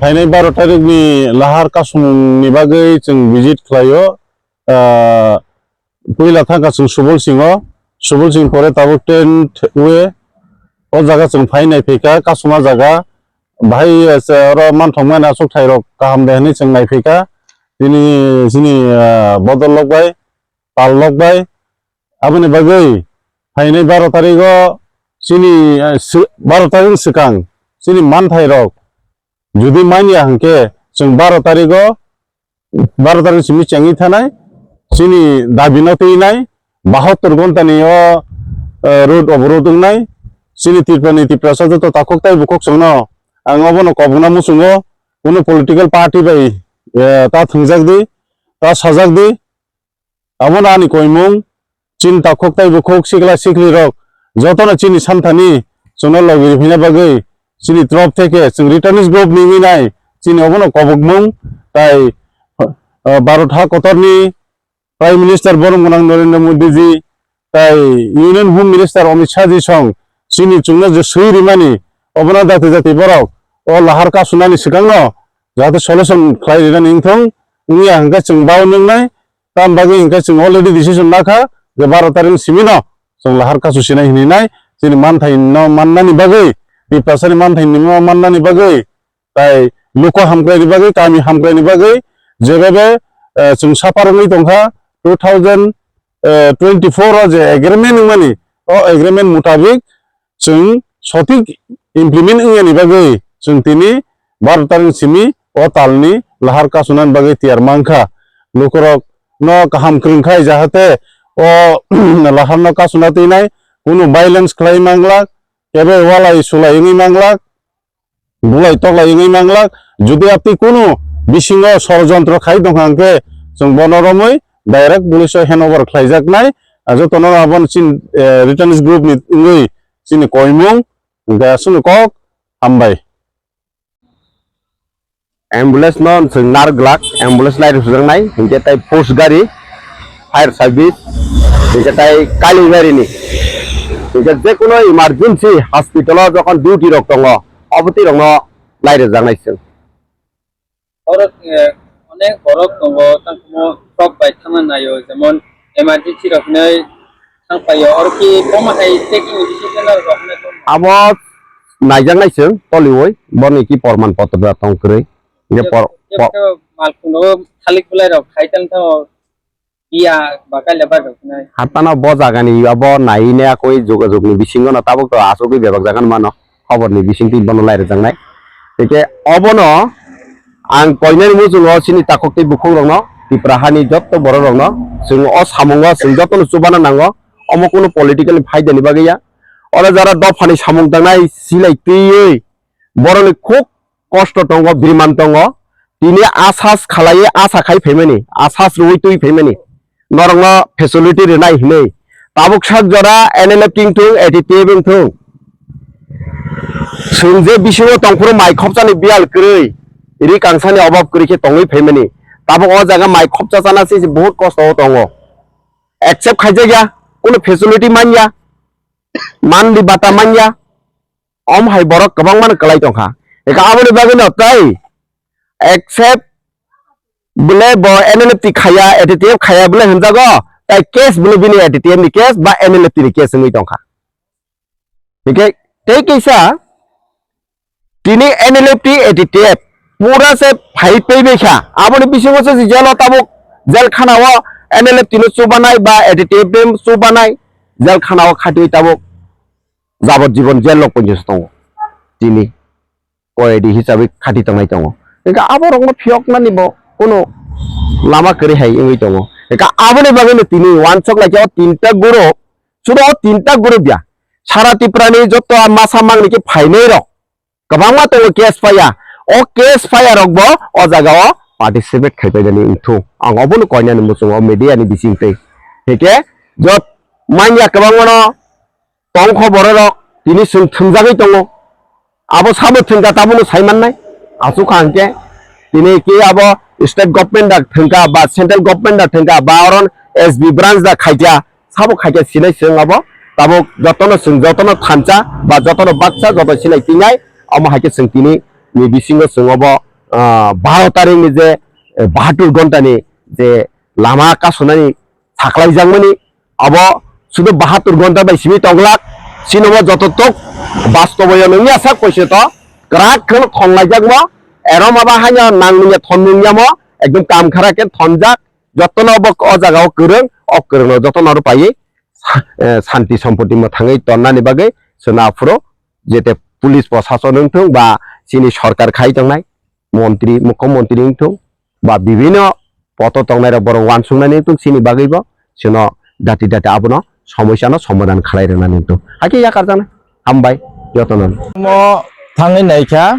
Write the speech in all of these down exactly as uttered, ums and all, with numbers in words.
Phainai baro tarikni lahar kasumungni bagwi chwng visit khlaio. Ah, puila thangkha chwng Subol Singho, Subol Singh pore tabuk tenth way o jaga chwng phai nai phaikha, kasuma jaga. Bahai, eh, se oro manthokmani achuk thairok kaham de hinwi chwng nai phaikha. Tini chini, ah, bodol lok bai, pal lok bai. Aboni bagwi phainai baro tarigo chini, eh, si-, baro tarik swkang chini manthairok jodi manya hwnkhe chwng baro tarigo, baro tarik simi chengwi thanai, chini dabi no twinai, bahattor ghonta ni o, eh, road oborod wngnai, chini Tripura ni Tiprasa joto takhuk tai bukhuk chwngno ang obono kobokna muchungo, kunu political party bai, eh, ta thwngjak di, ta sajak di, abono ani koimung. Chini takhuk tai bukhuk sikla sikli rok jotono chini santhani chwngno logi rwphina bagwi chini trop theke chwng returnees group ni wngwi nai chini obono kobokmung tai, ah, Bharat ha kotorni Prime Minister borom gwnang Narendra Modi ji tai Union Home Minister Amit Shah ji song chini chwngno je swi rimani obono jati jati borok o lahar kasunani swkangno jahate solution khlai rinani wngthong wngya hwnkhe chwng bao nwngnai. Tam bagwi hwnkhe chwng already decision nakha je baro tarik simino chwng lahar kasu sinai hinwi nai chini manthai no mannani bagwi, Tiprasani manthai no mannani bagwi, tai luku hamkraini bagwi, kami hamkraini bagwi jebebe, eh, chwng suffer wngwi tongkha two thousand twenty-four o je agreement wngmani, o agreement mutabik chwng sothik implement wngyani bagwi chwng tini baro tarik simi o talni lahar kasunani bagwi tiyar mankha. Lukurok no kaham kwrwngkhai jahate o lahar no kasuna twinai kunu violence khlai manglak, kebe walai sulai wngwi manglak, bulai toklai wngwi manglak. Jodi apni kunu bisingo sorojontro khai tongkha hwnkhe chwng bono romwi direct police o hand over khlaijaknai. Ah, jotono abono chin, eh, returnees group ni wngwi chini koimung hwnkhe aswkno kok hambai. Ambulance no chwng nar glak, ambulance lai rwjaknai, hinkhe tai force gari, fire service, hinkhe tai kailaibari ni, hinkhe jekono emergency hospital o jokhon duty rok tongo, obotwi rokno lai rwjaknai chwng. Oro, eh, onek borok tongo, tangkhumo sok bai thangna naio, jemon emergency rok hinwi thangpaio, oro ki bomo hai checking ni bisingo rok hinwi tongma? Abo naijaknai chwng toliwi, boni ki porman potro da tong kwrwi. Hinkhe por-, po- Malkhung rogo thalik belai rok khai tang thango. Iya, ba kaila ba rok nai. Hatano bo jagani abo nai ne akoi jogajog ni bisingo no tabuk to asugwi bebak jaga no mano. Khobor ni bisingtwi bono lai rwjaknai. Tei khe obono Ang koinani muchungo chini takhuk tei bukhuk rokno, Tipra hani jotto borok rokno, chwng o samungo chwng jotono chubana nango, omo kunu political ni phaidani bagwi ya. Oro jara dophani samung tangnai silai twiwi borokni khuk kosto tongo, biriman tongo, tini asas khalaiwi asa khai phaimani, asas rwui twi phaimani. Norokno facility rwnai hinwi. Tabuk sak jora N L F king thung, A T T F ing thung. Chwng je bisingo tongphuru mai khopchani biyal kwrwi, ri kangsani obab kwrwi khe tongwi phaimani. Tabuk o jaga mai khopcha chana se se bahut kosto o tongo. Accept khaijakya, kuno facility manya, manli bata manya, om hai borok kwbangmano kwlai tongkha. Eka aboni bagwino tei accept bwle bo N L F T khaya, A T T F khaya bwle hinjago, tai case bwle bini A T T F ni case ba N L F T ni case wngwi tongkha. Hingke tei kisa tini N L F T A T T F pura se phai pei bai kha. Aboni bisingo se jelo tabuk jel khana o N L F T no chubanai ba A T T F no chubanai jel khana o khatwi tabuk jabot jibon jel lok ponjo tongo. Tini koyadi hisabe khati tongnai tongo. Hingke aborokno phiyoknani bo kuno lama kwrwi hai wngwi tongo. Hingke aboni bagwino tini wansok lai khe o tinta group, sudo o tinta group ya. Sara Tripura ni joto a masa mangni khe phainai rok kwbangma tongo case fire. O case fire rok bo o jaga o participate khai painani wngthung. Ang obono koinani muchungo media ni bising twi. Hingke jot manya kwbangmano tongkho bororok tini chwng thwngjagwi tongo. Abo sabo thwngkha tabono sai mannai. Aswk kha hwnkhe tini khe abo state government da thwngkha ba central government da thwngkha ba oron S B branch da khaikha sabo khaikha sinai chwng abo tabuk jotono chwng jotono thansa ba jotono baksa joto sinai tinai omo haikhe chwng tini ni bisingo chwng obo ah, baro tarikh ni je eh, bahatur ghonta ni je lama kasunani saklaijakmani abo sudu bahatur ghonta bai simi tonglak, chini bo joto tok bastobo yo nungya sak poise to kwrak kheno thonglaijakmo, erom aba haino nangmungya thonmungya mo ekdom kam khara khe thonjak, jotono bo o jaga o kwrwng, o kwrwngno jotono aro paiwi sa-, eh, santi sompoti mwthangwi tonnani bagwi chwna aphuru jete police prosason wngthung ba chini sorkar khai tongnai montri, mukhyamantri wngthung ba bibhinno poto tongnairok borok uansuknani wngthung chini bagwibo chwngno dati dati abono somosyano somadhan khlai rwnani wngthung. Hakhe yakarjaknai. Hambai jotono. Mo thangwi naikha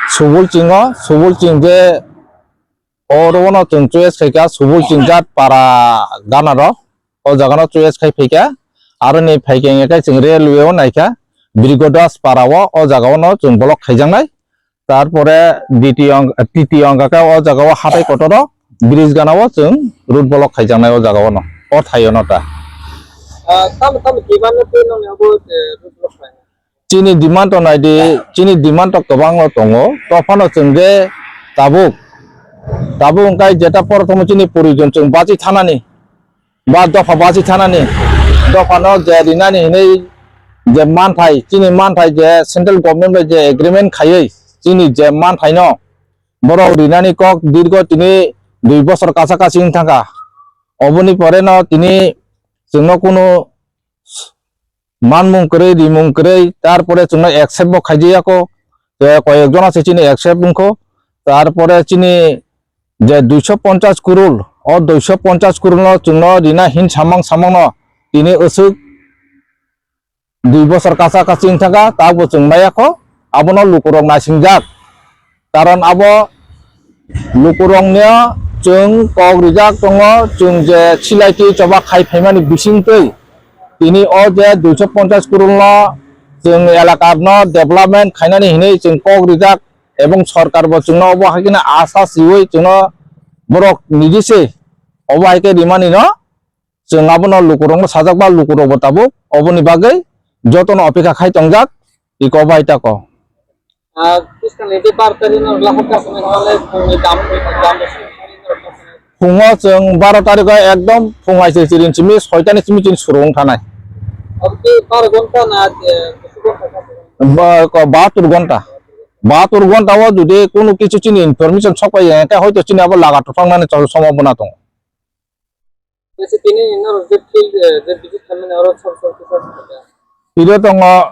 Subul Chingo, Subul Ching je oro no chwng choice khaikha Subul Ching jat para ganaro o jaga no choice khai phaikha. Aroni phaikha hingkhe chwng railway o naikha Birgodas para o, o jaga o no chwng block khaijaknai. Tarpore ditiyo ang-, titiyo hwnka khe o jaga o hatai kotor o bridge gana o chwng road block khaijaknai o jaga o no, o thai o no ta. Ah, tamo, tamo kiman no twi nong abo, eh, road block khlainai? Chini demand to nai di, chini demand to kwbang no tongo. To phano chwng je tabuk, tabuk hwnkhe jeta prothom chini porijon chwng bachi thanani. Ba dopha bachi thanani, dophano je rinani hinwi je manthai, chini manthai je central government bai je agreement khaiwi chini je manthai no borok rinani kok dirgo tini dui bosor kacha kachi wng thangkha. Oboni pore no tini chwngno kunu manmung kwrwi, rimung kwrwi, tarpore chwngno accept bo khaijaya kho, je koyek jona se chini accept wngkho, tarpore chini je duiso ponchas kurul, o duiso ponchas kurul no chwngno rina hin samang samang no tini aswk dui bosor kacha kachi wng thangkha, tabukbo chwng maya kho, abono lukurok naisingjak. Karon abo lukurokno chwng kok rijak tongo, chwng je silai twi choba khai phaimani bisingtwi tini o je duiso ponchas kurulno chwng elakano development khainani hinwi chwng kok rijak, ebong sorkarbo chwngno obo hai kheno asa siwi chwngno borok niji se obo hai khe rimanino chwng abono lukurokno sajak ba lukurokbo tabuk oboni bagwi jotono opekha khai tongjak, iko bai tako. Ah, bwskangni je bar tarikh no lahar kaisa nangkha le phungni dam, dam bwswk. Phungo chwng baro tarikh o ekdom phung aisir sirin simi soitani simi chini suru wng thanai. Abo khe baro ghonta na, eh, bwswk ghonta kha? Ba-, ko-, bahatur ghonta. Bahatur ghonta o jodi kunu kichu chini information sok pai ya, khe hoito chini abo laga tothok nani chol somo bwna tongo. Tini norok je field, eh, je visit khaimani oro sor sor kisa sor kisa. Iro tongo,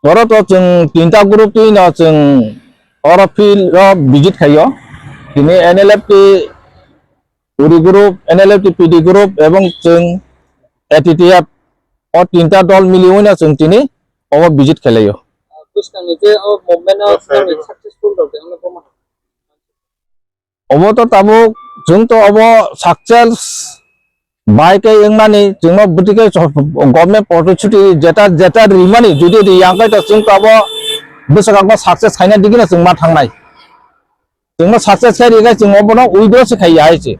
oro to chwng tinta group twi no chwng oro field o visit khaio. Tini N L F T Uri group, N L F T P D group ebong chwng A T T F o tinta dol miliwi no chwng tini obo visit khlaio. Bwskangni je o movement o successful rok de, ano boma. Obo to tabuk chwng to obo success bai khe wngmani chwngno bwtwi khe government property jeta jeta rimani jodi riyang khe to chwng to obo bwswk ang success khaina digino chwng ma thangnai. Chwngno success khai rikha chwng obono withdraw se khaiya hai se.